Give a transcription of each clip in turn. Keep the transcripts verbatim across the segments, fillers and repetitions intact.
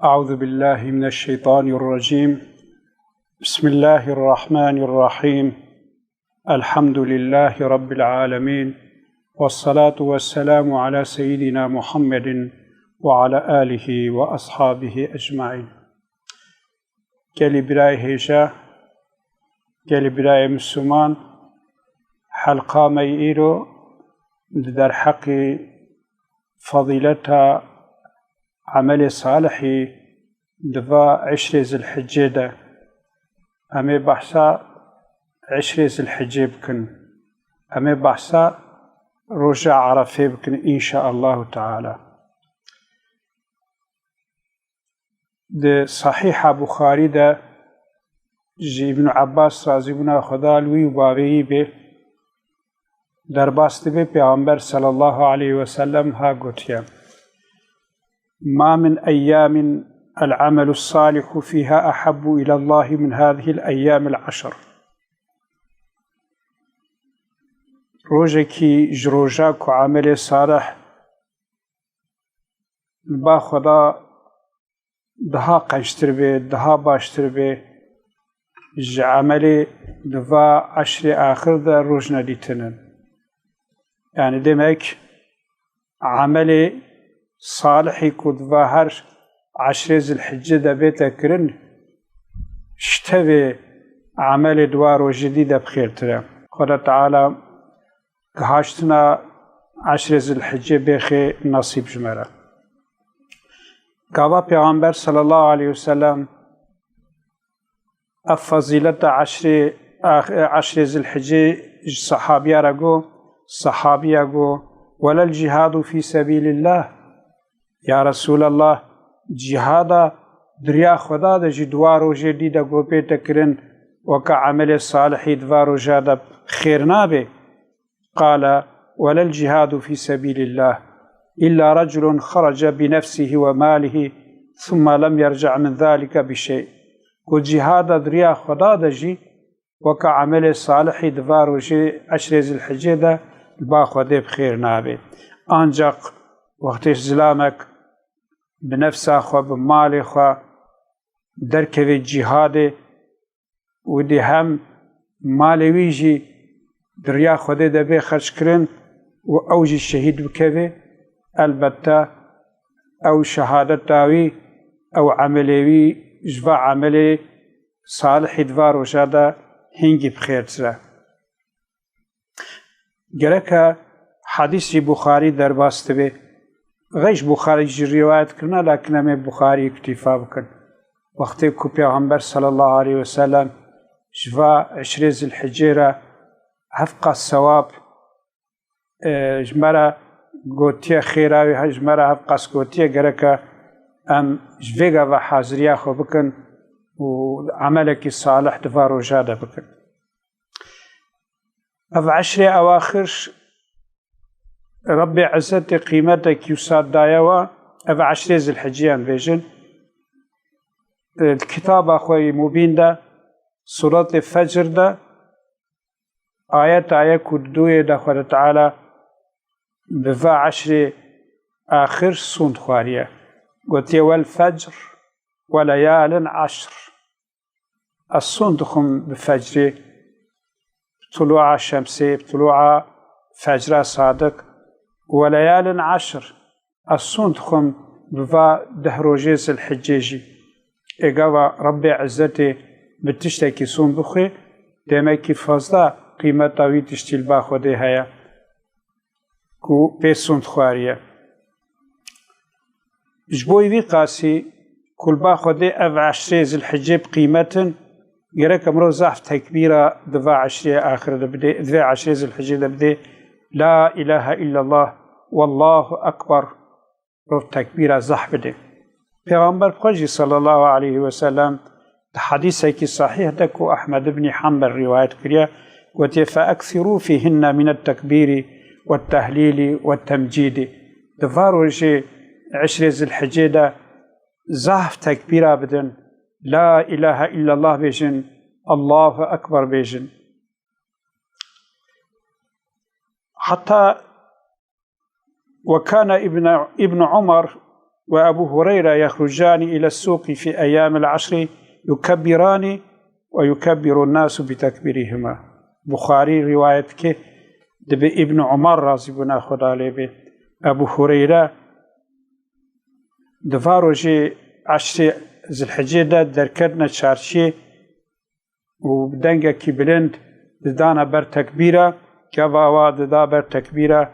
أعوذ بالله من الشيطان الرجيم. بسم الله الرحمن الرحيم. الحمد لله رب العالمين. والصلاة والسلام على سيدنا محمد وعلى آله وأصحابه أجمعين. Gelî birayê hêja, gelî birayê Misliman, helqa me yî îro di derheqî fezîleta emelê salihî di va eşrê Zilhicê de. Em ê behsa eşrê Zilhicê bikin. Em ê behsa roja Erefê bikin, înşaallahu teala. Di Sahîha Buxarî de ji Îbn Abbas, razîbûna Xweda li wî û bavê wî bê, derbas dibe, Pêxember sallallahu aleyhi ve sellem ha gotiye: "Ma min eyyamin el-amelu salihu fiha ahabbu ilallahi min hadihil eyyamil eşr." Rojekî ji roja ku emelê salih li ba Xweda daha qenctir bê, daha baştir bê, ji emelê di va eşrê axir de roj nedîtinin. Yani demek, emelê salihî ku di va her eşrê Zilhicê de bête kirin, ji tevê emelê di va rojê dî de bi xêrtir e. Xweda Teala gihaştina eşrê Zilhicê bêxê nesîb ji me re. Gava Pêxember sallallahu aleyhi ve sellem ev fezîleta eşrê, eşrê Zilhicê ji sehabiya re got, sehabiya got: "Welel cihadu fî sebîlillah." Ya Resûlallah, cîhada di riya Xweda de jî di wa rojê dî de ku bête kirin, weke emelê salihî di va roja de xêr nabe. Qale: "Welel cihadu fî sebîlillah, illa reculun xerece bi nefsihi ve malihi, thumma lem yerci' min zalike bi şey." Ku cîhada di riya Xweda de jî weke emelê salihî di va rojê eşrê Zilhicê de li ba Xwedê bi xêr nabe. Ancaq wextê zilamek bi nefsa xwe, bi malê xwe derkeve cîhadê, û dê hem malê wî jî di riya Xwedê de bê xerckirin û ew jî şehîd bikeve, elbette ew şehadeta wî, ew emelê wî ji va emelê salihî di va roja de hingî bi xêrtir e. Gereke hedîs jî Buxarî derbas dibe. Xeş Buxarî jî rîwayet kirine, lakin em ê Buxarî îktîfa bikin. Wextê ku Pêxember sallallahu aleyhi ve sellem ji va eşrê Zilhicê re hevqas sewab, e, ji me re gotiye, xêra wî he-, ji me re hevqas gotiye, gereke em ji vê gava haziriya xwe bikin û emelekî salih di va roja de bikin. Ev eşrê ewaxir Rebbê Izzetê qîmetekî wisa daye we, ev eşrê Zilhicê em bêjin. Di kitaba xwe yî Mubîn de, Suretê Fecr de, ayeta yek û duyê de Xwedê Teala bi va eşrê axir sûnd xwariye. Gotiye: "Wel fecr we leyalin eşr." Ez sûnd dixwim bi fecrê, bi tulûa şemsê, bi tulûa fecra sadiq, we leyalin eşr, ez sûnd dixwim bi va deh rojê Zilhicê jî. Ê gava Rebbê Izzetê bi tiştekî sûnd bixwê, demekî fazla qîmeta wî tiştî li ba Xwedê heye ku pê sûnd xwariye. Ji bo vî qasî ku li ba Xwedê ev eşrê Zilhicê bi qîmet in, gerek mirov zehf tekbîra di va eşrê axir de bidê, di vê eşrê Zilhicê de bidê. La ilahe illallah, wallahu ekber. Mirov tekbîra zehf bidê. Pêxember bi xwe jî sallallahu aleyhi ve sellem di hedîsekî sahîh de ku Ehmed ibnî Hanbel rîwayet kiriye, gotiye: "Fe eksirû fîhinne minet tekbîrî ve tehlîlî ve temcîdî." Di va rojê eşrê Zilhicê de zehf tekbîra bidin, La ilahe illallah bêjin, Allahu Ekber bêjin. Heta Ve kâne Îbn, Îbn Umar وأبو هريرة يخرجان إلى السوق في أيام العشر يكبران ويكبر الناس بتكبيرهما. Buxarî rîwayet dike, dibe Îbn Umar, razî bûna Xweda lê bê, Ebû Hureyre, di va rojê eşrê Zilhicê de derketine çarşiyê û bi dengekî bilind didana ber tekbîra, gava wa dida ber tekbîra,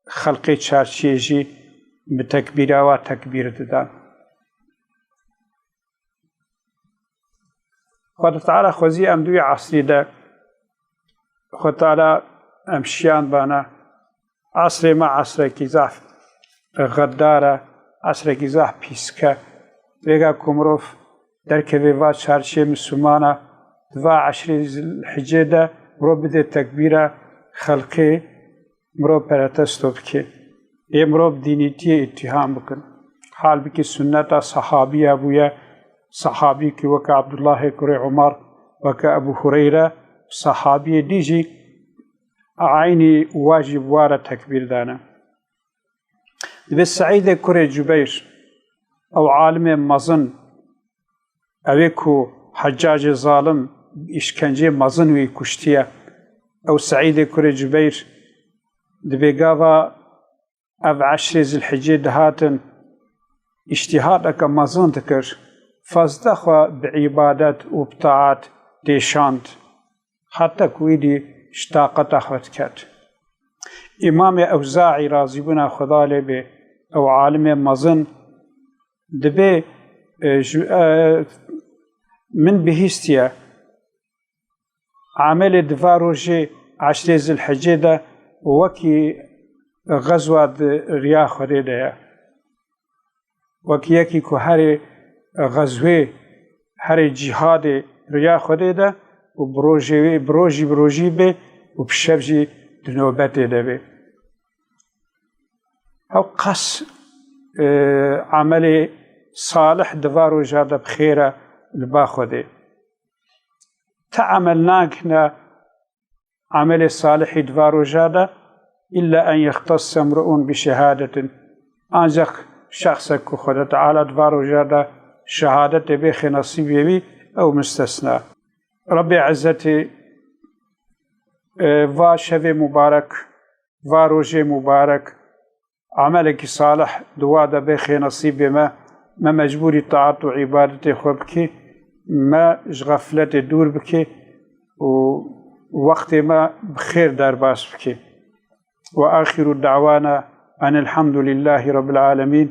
xelqê çarşiyê jî bi tekbîra wa tekbîr didan. Xwedê Teala xwezî em di wî esrî de, Xwedê Teala em şiyandibana, esrê me esrekî zehf xeddar e, esrekî zehf pîsk e. Vêga ku mirov derkeve va çarşiyê Mislimana, di va eşrê Zilhicê de mirov bide tekbîra xelqê, mirov peretesto bike. Ê mirov dînîtiyê îttiham bikin. Halbikî sunneta sehabiya bûye, sehabî ki weke Abdullahê kurê Umar, weke Ebû Hureyre, sehabiyê dî jî eynî wa jî bi wa re tekbîr dane. Dibe Seîdê kurê Cubeyr, ew alimê mezin, ewê ku Heccacê zalim îşkencê mezin wî kuştiye. Ew Seîdê kurê Cubeyr, dibe gava ev eşrê Zilhicê dihatin, îştîhadeke mezin dikir, fazda xwe bi îbadet û bi taat têşand, heta ku êdî ji taqeta xwe diket. Îmamê Ewzaî, razîbûna Xweda lê bê, ew alimê mezin, dibê, e, ji, e, min bihîstiye, emelê di va rojê eşrê Zilhicê de wekî xezwa di riya Xwedê de ye. Wekî yekî ku herê xezwê, herê cîhadê riya Xwedê de û bi rojê wê, bi rojî, bi rojî bê û bi şev jî di nobetê de bê. Ew qas, e, emelê salih di va roja de bi xêr e li ba Xwedê. Ti emel nagihne emelê salihî di va roja de, illa en yextesse mru'un bi şehadetin. Ancaq şexsek ku Xwedê Teala di va roja de şehadetê bêxe nesîbê wî, ew mistesna. Rebbê Ezzetî, e, va şevê mubarek, va rojê mubarek, emelekî salih di wa de bêxe nesîbê me, me mecbûrî taat û îbadetê xwe bikî, me ji xefletê dûr bikî û wextê me bi xêr derbas bikî. Ve axiru da'wana enil hamdulillahî rabbil alemîn.